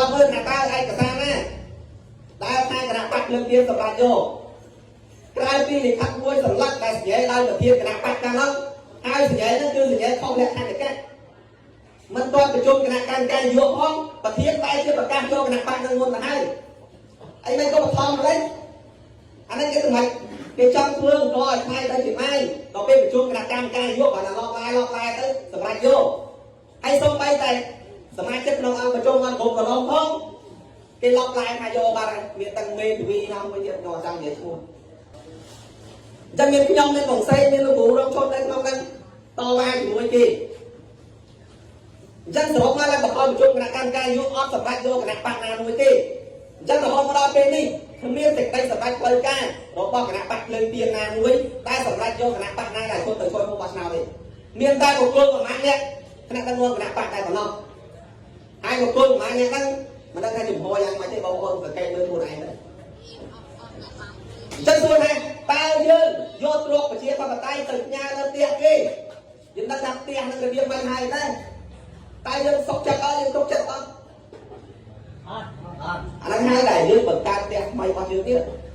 ស្សមើលថាតើឯកសារណាដែលថាគណៈបក្សភ្លើងទៀនសម្រាប់យកក្រៅពីលិខិតមួយសន្លឹកដែលសញ្ញាដោយប្រធានគណៈបក្សកាលនោះហើយសញ្ញាហ្នឹងគឺសញ្ញាខុសលក្ខន្តិកៈមិនទាន់ប្រជុំគណៈកម្មការយុផងប្រធានបែរជាប្រកាសយកគណៈបក្សនឹងមុនទៅហើយអីមិនក៏បឋមម្លេះអានេះគេសម្រេចគេចង់ធ្វើអង្គឲ្យខ្មែរទៅជាម៉ាយដល់ពេលប្រជុំគណៈកម្មការយុបានឡប់ឡាយឡប់ឡាយទៅសម្រេចយកហើយសូម្បីតែសមាជិកក្នុងអង្គប្រជុំអង្គគ្រប់កន្លងផងគេឡប់ឡាយថាយកបាត់ហើយមានទាំងមេធាវីណាមួយទៀតខ្ញុំអត់ចង់និយាយឈ្មោះអញ្ចឹងមានខ្ញុំមានបងសេមានលោកគ្រូរងឈុននៅក្នុងហ្នឹងតវ៉ាជាមួយគេអញ្ចឹងសរុបមកឡើងបកប្រជុំគណៈកម្មការយុអត់សម្រេចយកគណៈបក្សណាមួយទេអញ្ចឹងរហូតមកដល់ពេលនេះគ្មានសេចក្តីសម្រេចផ្លូវការរបស់គណៈបក្សភ្លើងទៀនណាមួយដែលសម្រេចយកគណៈបក្សណាដែលឈុតទៅជួយមុខបោះឆ្នោតទេមានតែបុគ្គលប្រមាណអ្នកគណៈដឹកនាំគណៈបក្សតែប៉ុណ្ណោះហើយបុគ្គលប្រមាណអ្នកហ្នឹងមិនដឹងថាជំហរយ៉ាងម៉េចទេបងប្អូនសង្កេតមើលខ្លួនឯងទៅអញ្ចឹងសួរថាតើយើងយកទ្រព្យប្រជាធិបតេយ្យទៅផ្ញើនៅផ្ទះគេយើងដឹងថាផ្ទះនឹងរបៀបមិនហើយដែរតែយើងសុខចិត្តអត់យើងទុកចិត្តអត់ អត់អត់ អាហ្នឹងហើយដែលយើងបង្កើតផ្ទះថ្មីរបស់យើងទៀត។